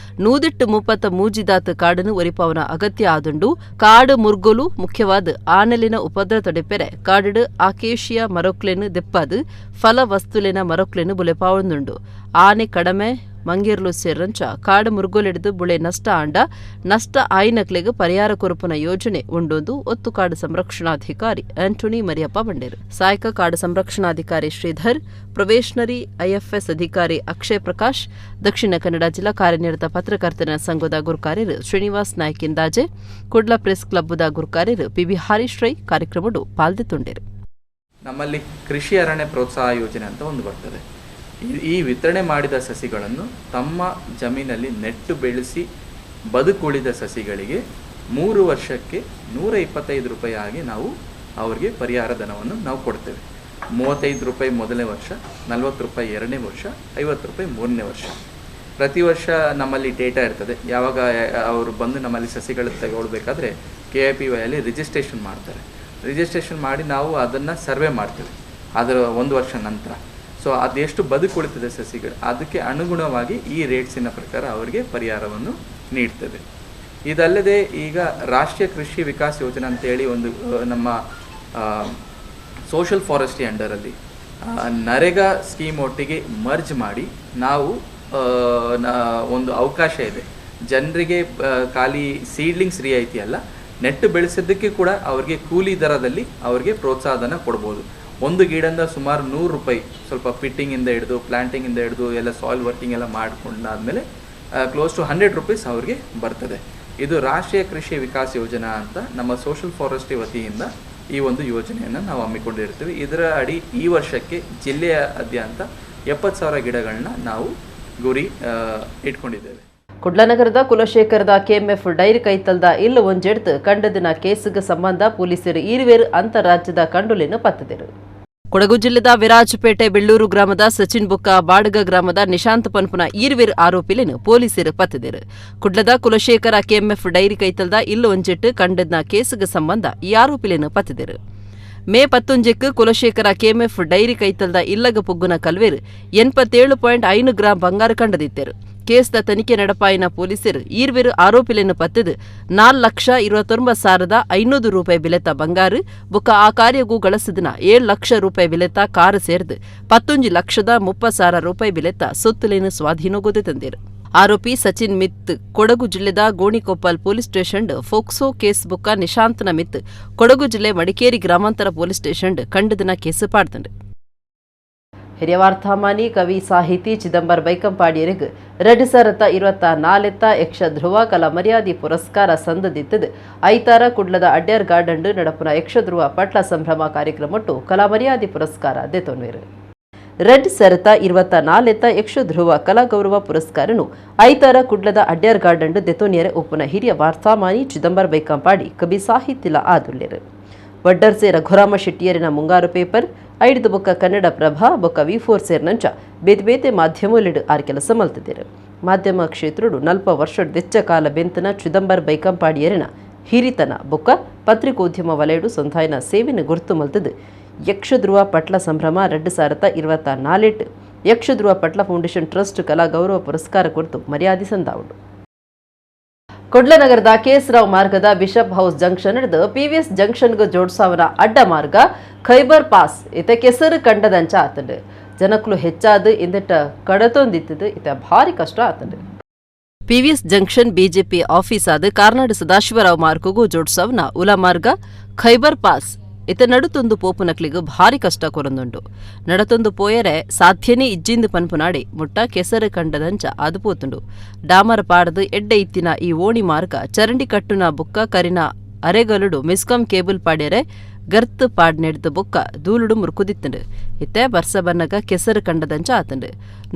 133 ದಾತ್ ಕಾಡನ್ನು ಒರಿಪಾವನ ಅಗತ್ಯ ಆದುಂಡು. ಕಾಡು ಮುರ್ಗೊಲು ಮುಖ್ಯವಾದ ಆನೆಲಿನ ಉಪದ್ರ ತಡೆಪೆರೆ ಕಾಡು ಆಕೇಶಿಯ ಮರಕ್ಲೆನ್ ದೆಪ್ಪಾದು ಫಲ ವಸ್ತುಲೆನ ಮರಕ್ಲೆನ್ ಬುಲೆಪಾವೊಂದುಂಡು. ಆನೆ ಕಡಮೆ ಮಂಗೇರ್ಲು ಸೇರಂಚ ಕಾಡು ಮುರ್ಗೊಲಿಡಿದು ಬುಳೆ ನಷ್ಟ ಆಂಡ ನಷ್ಟ ಆಯಿನಕ್ಲೆಗ್ ಪರಿಹಾರ ಕೊರಪುನ ಯೋಜನೆ ಉಂಡೊಂದು ಒತ್ತು ಕಾಡು ಸಂರಕ್ಷಣಾಧಿಕಾರಿ ಆಂಟೋನಿ ಮರಿಯಪ್ಪ ಬಂಡೇರು. ಸಹಾಯಕ ಕಾಡು ಸಂರಕ್ಷಣಾಧಿಕಾರಿ ಶ್ರೀಧರ್, ಪ್ರೊಬೇಷನರಿ ಐಎಫ್ಎಸ್ ಅಧಿಕಾರಿ ಅಕ್ಷಯ್ ಪ್ರಕಾಶ್, ದಕ್ಷಿಣ ಕನ್ನಡ ಜಿಲ್ಲಾ ಕಾರ್ಯನಿರತ ಪತ್ರಕರ್ತರ ಸಂಘದ ಗುರುಕಾರ್ಯರು ಶ್ರೀನಿವಾಸ್ ನಾಯ್ಕ್ ಇಂದಾಜೆ, ಕುಡ್ಲ ಪ್ರೆಸ್ ಕ್ಲಬ್ದ ಗುರುಕಾರ್ಯರು ಪಿಬಿ ಹರೀಶ್ ರೈ ಕಾರ್ಯಕ್ರಮಡು ಪಾಲ್ದೆತ್ತೊಂಡೇರು. ನಮ್ಮಲ್ಲಿ ಕೃಷಿ ಅರಣ್ಯ ಪ್ರೋತ್ಸಾಹ ಯೋಜನೆ ಅಂತ ಒಂದು ಬರ್ತದೆ. ಈ ವಿತರಣೆ ಮಾಡಿದ ಸಸಿಗಳನ್ನು ತಮ್ಮ ಜಮೀನಲ್ಲಿ ನೆಟ್ಟು ಬೆಳೆಸಿ ಬದುಕುಳಿದ ಸಸಿಗಳಿಗೆ 3 ವರ್ಷಕ್ಕೆ 125 ರೂಪಾಯಿ ಆಗಿ ನಾವು ಅವರಿಗೆ ಪರಿಹಾರ ಧನವನ್ನು ನಾವು ಕೊಡ್ತೇವೆ. 35 ರೂಪಾಯಿ ಮೊದಲನೇ ವರ್ಷ, 40 ರೂಪಾಯಿ ಎರಡನೇ ವರ್ಷ, 50 ರೂಪಾಯಿ ಮೂರನೇ ವರ್ಷ. ಪ್ರತಿ ವರ್ಷ ನಮ್ಮಲ್ಲಿ ಡೇಟಾ ಇರ್ತದೆ. ಯಾವಾಗ ಅವರು ಬಂದು ನಮ್ಮಲ್ಲಿ ಸಸಿಗಳು ತಗೊಳ್ಬೇಕಾದ್ರೆ KIPY ಅಲ್ಲಿ ರಿಜಿಸ್ಟ್ರೇಷನ್ ಮಾಡ್ತಾರೆ. ರಿಜಿಸ್ಟ್ರೇಷನ್ ಮಾಡಿ ನಾವು ಅದನ್ನು ಸರ್ವೆ ಮಾಡ್ತೇವೆ ಅದರ 1 ವರ್ಷ ನಂತರ. ಸೊ ಅದೆಷ್ಟು ಬದುಕುಳಿತದೆ ಸಸಿಗಳು, ಅದಕ್ಕೆ ಅನುಗುಣವಾಗಿ ಈ ರೇಟ್ಸಿನ ಪ್ರಕಾರ ಅವರಿಗೆ ಪರಿಹಾರವನ್ನು ನೀಡ್ತದೆ. ಇದಲ್ಲದೆ ಈಗ ರಾಷ್ಟ್ರೀಯ ಕೃಷಿ ವಿಕಾಸ್ ಯೋಜನೆ ಅಂತೇಳಿ ಒಂದು ನಮ್ಮ ಸೋಷಲ್ ಫಾರೆಸ್ಟ್ರಿ ಅಂಡರಲ್ಲಿ ನರೇಗಾ ಸ್ಕೀಮ್ ಒಟ್ಟಿಗೆ ಮರ್ಜ್ ಮಾಡಿ ನಾವು ಒಂದು ಅವಕಾಶ ಇದೆ ಜನರಿಗೆ. ಖಾಲಿ ಸೀಡ್ಲಿಂಗ್ಸ್ ರಿಯಾಯಿತಿ ಅಲ್ಲ, ನೆಟ್ಟು ಬೆಳೆಸೋದಕ್ಕೆ ಕೂಡ ಅವರಿಗೆ ಕೂಲಿ ದರದಲ್ಲಿ ಅವರಿಗೆ ಪ್ರೋತ್ಸಾಹಧನ ಕೊಡ್ಬೋದು. ಒಂದು ಗಿಡದಿಂದ ಸುಮಾರು 100 ರೂಪಾಯಿ ಸ್ವಲ್ಪ ಫಿಟ್ಟಿಂಗಿಂದ ಹಿಡಿದು ಪ್ಲಾಂಟಿಂಗಿಂದ ಹಿಡಿದು ಎಲ್ಲ ಸಾಯಿಲ್ ವರ್ಕಿಂಗ್ ಎಲ್ಲ ಮಾಡಿಕೊಂಡಾದ್ಮೇಲೆ close to 100 rupees ಅವ್ರಿಗೆ ಬರ್ತದೆ. ಇದು ರಾಷ್ಟ್ರೀಯ ಕೃಷಿ ವಿಕಾಸ್ ಯೋಜನಾ ಅಂತ ನಮ್ಮ ಸೋಷಲ್ ಫಾರೆಸ್ಟ್ರಿ ವತಿಯಿಂದ ಈ ಒಂದು ಯೋಜನೆಯನ್ನು ನಾವು ಹಮ್ಮಿಕೊಂಡಿರ್ತೀವಿ. ಇದರ ಅಡಿ ಈ ವರ್ಷಕ್ಕೆ ಜಿಲ್ಲೆಯಾದ್ಯಂತ 70,000 ಗಿಡಗಳನ್ನ ನಾವು ಗುರಿ ಇಟ್ಕೊಂಡಿದ್ದೇವೆ. ಕುಡ್ಲನಗರದ ಕುಲಶೇಖರದ ಕೆಎಂಎಫ್ ಡೈರಿ ಕೈತಲ್ದ ಇಲ್ಲ ಒಂಜೆಡ್ತು ಕಂಡದಿನ ಕೇಸುಗೆ ಸಂಬಂಧ ಪೊಲೀಸರು ಈರುವೇರು ಅಂತಾರಾಜ್ಯದ ಕಂಡುಲೆನ್ನು ಪತ್ತದಿರು. ಕೊಡಗು ಜಿಲ್ಲೆದ ವಿರಾಜಪೇಟೆ ಬೆಳ್ಳೂರು ಗ್ರಾಮದ ಸಚಿನ್ ಬುಕ್ಕ, ಬಾಡಗ ಗ್ರಾಮದ ನಿಶಾಂತ್ ಪನ್ಪುನ ಈರುವೇರು ಆರೋಪಿಲೆನ್ನು ಪೊಲೀಸರು ಪತ್ತದಿರು. ಕುಡ್ಲದ ಕುಲಶೇಖರ ಕೆಎಂಎಫ್ ಡೈರಿ ಕೈತಲ್ದ ಇಲ್ಲ ಒಂಜೆಟ್ಟು ಕಂಡದ್ನ ಕೇಸುಗೆ ಸಂಬಂಧ ಈ ಆರೋಪಿಲೆನ್ನು ಪತ್ತದಿರು. ಮೇ 19ಕ್ಕೆ ಕುಲಶೇಖರ ಕೆಎಂಎಫ್ ಡೈರಿ ಕೈತಲ್ದ ಇಲ್ಲಗ ಪುಗ್ಗುನ ಕಲ್ವೇರು 87.5 ಗ್ರಾಂ ಬಂಗಾರ ಕಂಡದಿತ್ತರು. ಕೇಸ್ದ ತನಿಖೆ ನಡಪಾಯಿನ ಪೊಲೀಸರು ಈರ್ವೇರು ಆರೋಪಿಲೆನ್ನು ಪತ್ತದು 4,29,500 ರೂಪಾಯಿ ಬಿಲೆತ ಬಂಗಾರು ಬೊಕ್ಕ ಆ ಕಾರ್ಯಗೂ ಗಳಸದಿನ 7 ಲಕ್ಷ ರೂಪಾಯಿ ಬಿಲೆತ ಕಾರು ಸೇರ್ದು 19,30,000 ರೂಪಾಯಿ ಬಿಲೆತ ಸೊತ್ತುಲೇನು ಸ್ವಾಧೀನಗೊದೆ ತಂದಿರು. ಆರೋಪಿ ಸಚಿನ್ ಮಿತ್ ಕೊಡಗು ಜಿಲ್ಲೆದ Gonikoppal police station POCSO case ಬೊಕ್ಕ ನಿಶಾಂತ್ನ ಮಿತ್ ಕೊಡಗು ಜಿಲ್ಲೆ ಮಡಿಕೇರಿ ಗ್ರಾಮಾಂತರ ಪೊಲೀಸ್ ಸ್ಟೇಷನ್ ಕಂಡದಿನ ಕೇಸು ಪಾಡ್ದಂಡು. ಹಿರಿಯ ವಾರ್ತಾಮಾನಿ ಕವಿ ಸಾಹಿತಿ ಚಿದಂಬರ್ ಬೈಕಂಪಾಡಿಯರಿಗೆ 2024 ಯಕ್ಷಧ್ರುವ ಕಲಾ ಮರ್ಯಾದೆ ಪುರಸ್ಕಾರ ಸಂದದಿತ್ತದು. ಐತಾರ ಕುಡ್ಲದ ಅಡ್ಯಾರ್ ಗಾರ್ಡನ್ ನಡಪುನ ಯಕ್ಷಧ್ರುವ ಪಟ್ಲ ಸಂಭ್ರಮ ಕಾರ್ಯಕ್ರಮಟ್ಟು ಕಲಾ ಮರ್ಯಾದೆ ಪುರಸ್ಕಾರ ದೆತೊನ್ವೇರು. 2024 ಯಕ್ಷಧ್ರುವ ಕಲಾ ಗೌರವ ಪುರಸ್ಕಾರನು ಐತಾರ ಕುಡ್ಲದ ಅಡ್ಯಾರ್ ಗಾರ್ಡನ್ ದೆತೋನಿಯರ ಉಪ್ಪುನ ಹಿರಿಯ ವಾರ್ತಾಮಾನಿ ಚಿದಂಬರ್ ಬೈಕಂಪಾಡಿ ಕವಿ ಸಾಹಿತ್ಯಲ ಆದುಲ್ಲೇರು. ವಡ್ಡರ್ಸೆ ರಘುರಾಮ ಶೆಟ್ಟಿಯರಿನ ಮುಂಗಾರು ಪೇಪರ್ ಐಡ್ದು ಬೊಕ್ಕ ಕನ್ನಡ ಪ್ರಭಾ ಬೊಕ್ಕ V4 ಸೇರ್ನಂಚ ಬೇತೆ ಬೇತೆ ಮಾಧ್ಯಮಲಿಡು ಆರ್ ಕೆಲಸ ಮಲ್ತಿದ್ದರು. ಮಾಧ್ಯಮ ಕ್ಷೇತ್ರಡು 40 ವರ್ಷ ದೆಚ್ಚ ಕಾಲ ಬೆಂತನ ಚಿದಂಬರ್ ಬೈಕಂಪಾಡಿಯರಿನ ಹಿರಿತನ ಬೊಕ್ಕ ಪತ್ರಿಕೋದ್ಯಮ ವಲಯಡು ಸಂಧಾಯನ ಸೇವೆನ ಗುರುತು ಮಲ್ತದು ಯಕ್ಷಧ್ರುವ ಪಟ್ಲ ಸಂಭ್ರಮ 2024 ಯಕ್ಷಧ್ರುವ ಪಟ್ಲ ಫೌಂಡೇಶನ್ ಟ್ರಸ್ಟ್ ಕಲಾ ಗೌರವ ಪುರಸ್ಕಾರ ಕುರಿತು ಮರ್ಯಾದೆ ಸಂದಾವುಡು. ಕುಡ್ಲನಗರದ ಕೆಎಸ್ ರಾವ್ ಮಾರ್ಗದ bishop house junction ಹಿಡಿದು ಪಿವಿಎಸ್ ಜಂಕ್ಷನ್ಗೆ ಜೋಡ್ಸಾವನ ಅಡ್ಡ ಮಾರ್ಗ ಖೈಬರ್ ಪಾಸ್ ಇತ ಕೆಸರು ಕಂಡದಂಚ ಆತಂಡು. ಜನಕ್ಕಲು ಹೆಚ್ಚಾದ ಇಂದಿಟ್ಟ ಕಡತೊಂದಿತ್ತದು ಇತ ಭಾರಿ ಕಷ್ಟ ಆತಂಡು. PVS junction BJP office ಆದ ಕಾರ್ನಾಡು ಸದಾಶಿವರಾವ್ ಮಾರ್ಗಗೂ ಜೋಡ್ಸಾವನ ಉಲಾ ಮಾರ್ಗ ಖೈಬರ್ ಪಾಸ್ ಇತ ನಡುತೊಂದು ಪೋಪುನಕ್ಲಿಗು ಭಾರಿ ಕಷ್ಟ ಕೊರೊಂದುಂಡು. ನಡತೊಂದು ಪೋಯರೆ ಸಾಧ್ಯನೇ ಇಜ್ಜಿಂದು ಪನ್ಪುನಾಡಿ ಮುಟ್ಟ ಕೆಸರು ಕಂಡದಂಚ ಅದು ಪೋತುಂಡು. ಡಾಮರ ಪಾಡದು ಎಡ್ಡೆ ಇತ್ತಿನ ಈ ಓಣಿ ಮಾರ್ಗ ಚರಂಡಿ ಕಟ್ಟುನ ಬುಕ್ಕ ಕರಿನ ಅರೆಗಲುಡು ಮಿಸ್ಕಾಂ ಕೇಬಲ್ ಪಾಡ್ಯರೆ ಗರ್ತ್ ಪಾಡ್ನೆಡ್ದು ಬೊಕ್ಕ ದೂಲುಡು ಮುರುಕುದಿತ್ತಂಡು. ಇತ್ತೆ ಬರ್ಸ ಬನ್ನಗ ಕೆಸರು ಕಂಡದಂಚ ಆತಂಡು.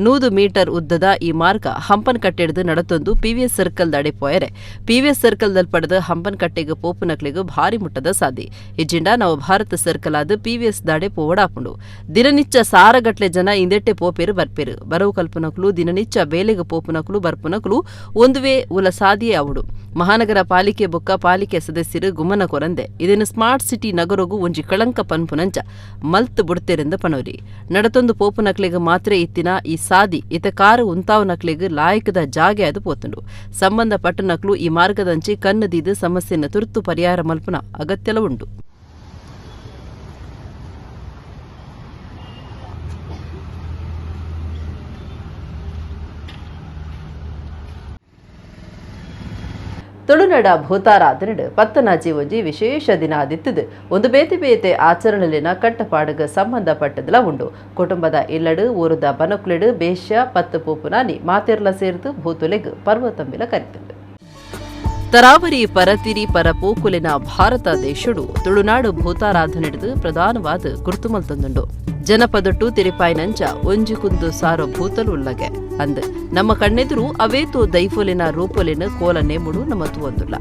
100 metre ಉದ್ದದ ಈ ಮಾರ್ಗ ಹಂಪನಕಟ್ಟೆಡ್ದು ನಡತೊಂದು ಪಿವಿಎಸ್ ಸರ್ಕಲ್ ದಡೆ ಪೋಯರೆ. ಪಿವಿಎಸ್ ಸರ್ಕಲ್ ದಲ್ಪಡದು ಹಂಪನಕಟ್ಟೆಗ್ ಪೋಪುನಕ್ಲೆಗ್ ಭಾರಿ ಮುಟ್ಟದ ಸಾದಿ. ಇಜ್ಜಿಂಡ ನಾವು ಭಾರತ ಸರ್ಕಲ್ ಆದ್ ಪಿವಿಎಸ್ ದಾಡೆ ಪೋವಡಾಪುಂಡು. ದಿನನಿಚ್ಚ ಸಾರಗಟ್ಲೆ ಜನ ಇಂದೆಟ್ಟೆ ಪೋಪೇರು ಬರ್ಪೇರು. ಬರವು ಕಲ್ಪುನಕ್ಲು ದಿನನಿಚ್ಚ ಬೇಲೆಗ್ ಪೋಪುನಕ್ಲು ಬರ್ಪುನಕ್ಲು ಒಂದುವೇ ಉಲ ಸಾದಿಯೇ ಆವುಡು. ಮಹಾನಗರ ಪಾಲಿಕೆ ಬೊಕ್ಕ ಪಾಲಿಕೆ ಸದಸ್ಯರು ಗುಮನ ಕೊರಂದೆ ಇದನ್ನು ಸ್ಮಾರ್ಟ್ ಸಿಟಿ ನಗರಗು ಒಂಜಿ ಕಳಂಕ ಪನ್ಪುನಂಚ ಮಲ್ತ್ ಬುಡ್ತೆರೆಂದ ಪನೋಲಿ. ನಡತೊಂದು ಪೋಪುನಕ್ಲೆಗ್ ಮಾತ್ರ ಇತ್ತಿನ ಈ ಸಾದಿ ಇತ ಕಾರು ಉಂತಾವನಕ್ಲೆಗ್ ಲಾಯಕದ ಜಾಗೆ ಅದು ಪೋತುಂಡು. ಸಂಬಂಧ ಪಟ್ಟನಕ್ಲು ಈ ಮಾರ್ಗದಂಚಿ ಕಣ್ಣು ದೀದು ಸಮಸ್ಯೆನ ತುರ್ತು ಪರಿಹಾರ ಮಲ್ಪುನ ಅಗತ್ಯಲ ಉಂಡು. ತುಳುನಾಡ ಭೂತಾರಾಧನೆಡು ಪತ್ತನಾಜಿ ಒಂಜಿ ವಿಶೇಷ ದಿನ ಆದಿತ್ತದು. ಒಂದು ಬೇತೆ ಬೇತೆ ಆಚರಣೆಲಿನ ಕಟ್ಟಪಾಡುಗ ಸಂಬಂಧಪಟ್ಟದಲ ಉಂಡು. ಕುಟುಂಬದ ಇಲ್ಲಡು ಊರುದ ಬನಕುಲೆಡು ಬೇಶ್ಯ ಪತ್ತು ಪೂಪುನಾನಿ ಮಾತೆರ್ಲ ಸೇರ್ದು ಭೂತುಲೆಗ್ ಪರ್ವತಂಬಿಲ ಕರಿತುಂಡು. ತರಾವರಿ ಪರತಿರಿ ಪರಪೋಕುಲಿನ ಭಾರತ ದೇಶಡು ತುಳುನಾಡು ಭೂತಾರಾಧನೆಡ್ದು ಪ್ರಧಾನವಾದ ಗುರ್ತುಮಲ್ತೊಂದುಂಡು. ಜನಪದೊಟ್ಟು ತಿರಿಪಾಯಿನಂಚ ಒಂಜಿ ಕುಂದು ಸಾರೋ ಭೂತಲು ಉಲ್ಲಗೆ ಅಂದ್ ನಮ್ಮ ಕಣ್ಣೆದುರು ಅವೇತೋ ದೈಫೋಲಿನ ರೂಪೊಲಿನ ಕೋಲ ನೇಮುಡು ನಮ್ಮ ತೂವೊಂದುಲ್ಲ.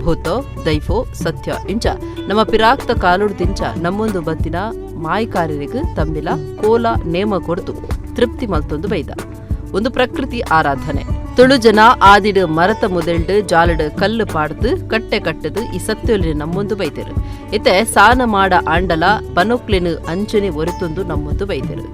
ಭೂತೋ ದೈಫೋ ಸತ್ಯ ಇಂಚ ನಮ್ಮ ಪಿರಾಕ್ತ ಕಾಲುಡ್ದಿಂಚ ನಮ್ಮೊಂದು ಬತ್ತಿನ ಮಾಯಿಕಾರರಿಗೆ ತಂಬಿಲ ಕೋಲ ನೇಮ ಕೊರ್ದು ತೃಪ್ತಿ ಮಲ್ತೊಂದು ಬೈದ ಒಂದು ಪ್ರಕೃತಿ ಆರಾಧನೆ. ತುಳು ಜನ ಆದಿಡು ಮರತ ಮುದೆಲ್ಡು ಜಾಲಡು ಕಲ್ಲು ಪಾಡ್ದು ಕಟ್ಟೆ ಕಟ್ಟದು ಈ ಸತ್ಯೊಲಿನ ನಮ್ಮೊಂದು ಬೈತೆರು. ಇತ್ತೆ ಸಾನ ಮಾಡ ಆಂಡಲ ಬನೊಕ್ಲಿನ ಅಂಚನೆ ಒರಿತೊಂದು ನಮ್ಮೊಂದು ಬೈತೆರು.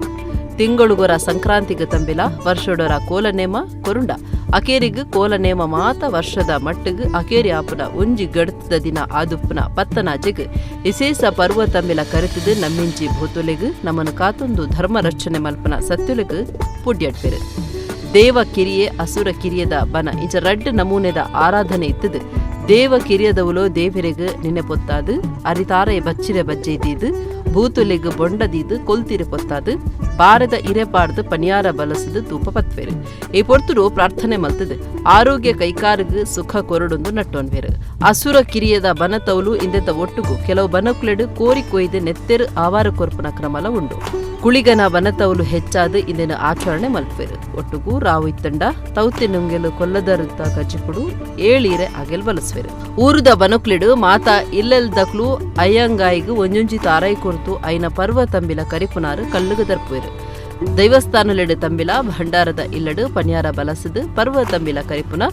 ತಿಂಗಳುಗೊರ ಸಂಕ್ರಾಂತಿಗೆ ತಂಬಿಲ ವರ್ಷಡೊರ ಕೋಲನೇಮ ಕೊರುಂಡ ಅಕೇರಿಗ್ ಕೋಲನೇಮ ಮಾತ ವರ್ಷದ ಮಟ್ಟಗ್ ಅಕೇರಿ ಆಪುನ ಒಂಜಿ ಗಡ್ತದ ದಿನ ಆದುಪ್ಪುನ ಪತ್ತನಾಜೆಗ್ ಇಸೇಸ ಪರ್ವ ತಂಬಿಲ ಕರೆತದು ನಮ್ಮಿಂಚಿ ಭೂತೊಲೆಗ್ ನಮ್ಮನು ಕಾತೊಂದು ಧರ್ಮ ರಕ್ಷಣೆ ಮಲ್ಪನ ಸತ್ಯೊಲೆಗ್ ಪುಡ್ಯಡ್ಪೆರು. ದೇವ ಕಿರಿಯೆ ಅಸುರ ಕಿರಿಯದ ಬನ ಇಂಚ ರಡ್ಡ್ ನಮೂನೆದ ಆರಾಧನೆ ಇತ್ತದು. ದೇವ ಕಿರಿಯದವುಲೋ ದೇವರೆಗ್ ನಿನ್ನೆ ಪೊತ್ತಾದು ಅರಿತಾರೆ ಬಚ್ಚಿರೆ ಬಜ್ಜೆದೀದು ಭೂತುಲೆಗ್ ಬೊಂಡದೀದು ಕೊಲ್ತಿರೆ ಪೊತ್ತಾದು ಬಾರದ ಇರೆಪಾಡ್ದು ಪನಿಯಾರ ಬಲಸದು ತೂಪ ಪತ್ವೇರು. ಈ ಪೊರ್ತುಡು ಪ್ರಾರ್ಥನೆ ಮಲ್ತದು ಆರೋಗ್ಯ ಕೈಕಾರಗ್ ಸುಖ ಕೊರಡೊಂದು ನಟ್ಟೊನ್ವೇರು. ಅಸುರ ಕಿರಿಯದ ಬನತೌಲು ಇಂದೆತ ಒಟ್ಟುಗು ಕೆಲವು ಬನಕುಲೆಡು ಕೋರಿ ಕೊಯ್ದು ನೆತ್ತೆರು ಆವಾರ ಕೊರ್ಪುನ ಕ್ರಮಲ ಉಂಡು. ಕುಳಿಗನ ಬನತೌಲು ಹೆಚ್ಚಾದ ಇಂದಿನ ಆಚರಣೆ ಮಲ್ಪೇರು. ಒಟ್ಟುಗು ರಾವು ಇತ್ತಂಡ ತೌತೆ ನುಂಗೆಲು ಕೊಲ್ಲದರುತ್ತ ಕಜ್ಜಿಪುಡು ಏಳೀರೆ ಅಗೆಲ್ ಬಲಸ್ವೇರು. ಊರುದ ಬನಕುಲೆಡು ಮಾತಾ ಇಲ್ಲೆಲ್ದಕ್ಲು ಅಯ್ಯಂಗಾಯಿಗು ಒಂಜೊಂಜಿ ತಾರಾಯಿ ಕೊರ್ತು ಐನ ಪರ್ವ ತಂಬಿಲ ಕರಿಪುನಾರು ಕಲ್ಲುಗ ದರ್ಪುವೇರು. ದೈವಸ್ಥಾನಲೆಡು ತಂಬಿಲ ಭಂಡಾರದ ಇಲ್ಲಡು ಪನಿಯಾರ ಬಲಸದು ಪರ್ವ ತಂಬಿಲ ಕರಿಪುನ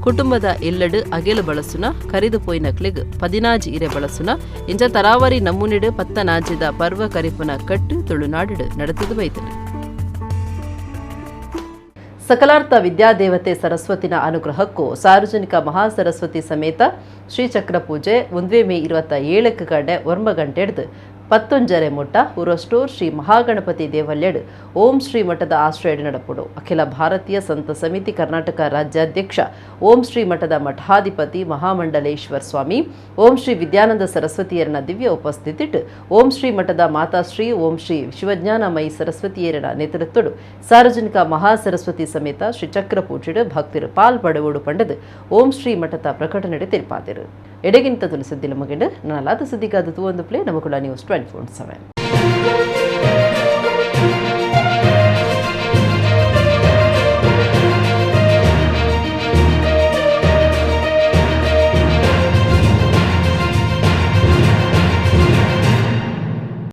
ಕುಟುಂಬದ ಇಲ್ಲಡು ಅಗೆಲು ಬಳಸುನ ಕರಿದು ಪೋಯಿನಕ್ಲೆಗ್ 14 ಇರೆ ಬಳಸುನ ಇಂಚ ತರಾವರಿ ನಮೂನೆಡು ಪತ್ತನಾಜಿದ ಪರ್ವ ಕರಿಪುನ ಕಟ್ಟು ತುಳುನಾಡು ನಡೆತದು ಬೈತರು. ಸಕಲಾರ್ಥ ವಿದ್ಯಾದೇವತೆ ಸರಸ್ವತಿನ ಅನುಗ್ರಹಕ್ಕೂ ಸಾರ್ವಜನಿಕ ಮಹಾಸರಸ್ವತಿ ಸಮೇತ ಶ್ರೀಚಕ್ರ ಪೂಜೆ 1 ಮೇ 27 ಗಂಟೆ 9 ಗಂಟೆ ಹಿಡಿದು 11:30 ಮುಟ್ಟ ಊರಸ್ಟೋರ್ ಶ್ರೀ ಮಹಾಗಣಪತಿ ದೇವಲ್ಯಡು ಓಂ ಶ್ರೀ ಮಠದ ಆಶ್ರಯಡು ನಡಪುಡು. ಅಖಿಲ ಭಾರತೀಯ ಸಂತ ಸಮಿತಿ ಕರ್ನಾಟಕ ರಾಜ್ಯಾಧ್ಯಕ್ಷ ಓಂ ಶ್ರೀ ಮಠದ ಮಠಾಧಿಪತಿ ಮಹಾಮಂಡಲೇಶ್ವರ ಸ್ವಾಮಿ ಓಂ ಶ್ರೀ ವಿದ್ಯಾನಂದ ಸರಸ್ವತಿಯರನ ದಿವ್ಯ ಉಪಸ್ಥಿತಿಟ್ಟು ಓಂ ಶ್ರೀ ಮಠದ ಮಾತಾಶ್ರೀ ಓಂ ಶ್ರೀ ಶಿವಜ್ಞಾನಮಯಿ ಸರಸ್ವತಿಯರನ ನೇತೃತ್ವಡು ಸಾರ್ವಜನಿಕ ಮಹಾಸರಸ್ವತಿ ಸಮೇತ ಶ್ರೀ ಚಕ್ರ ಪೂಜೆಡು ಭಕ್ತರು ಪಾಲ್ಪಡುವಡು ಪಂಡದು ಓಂ ಶ್ರೀ ಮಠದ ಪ್ರಕಟಣೆ ತಿಳಿಪಾದರು. ಎಡೆಗಿಂತ ತುಳಿಸಿದ್ದಿಲ್ಲ ಮಗಿಂಡು ನನ್ನಲಾದ ಸುದ್ದಿಗಾದ ಒಂದು ಪ್ಲೇ ನಮಕುಳ ನ್ಯೂಸ್ 24/7.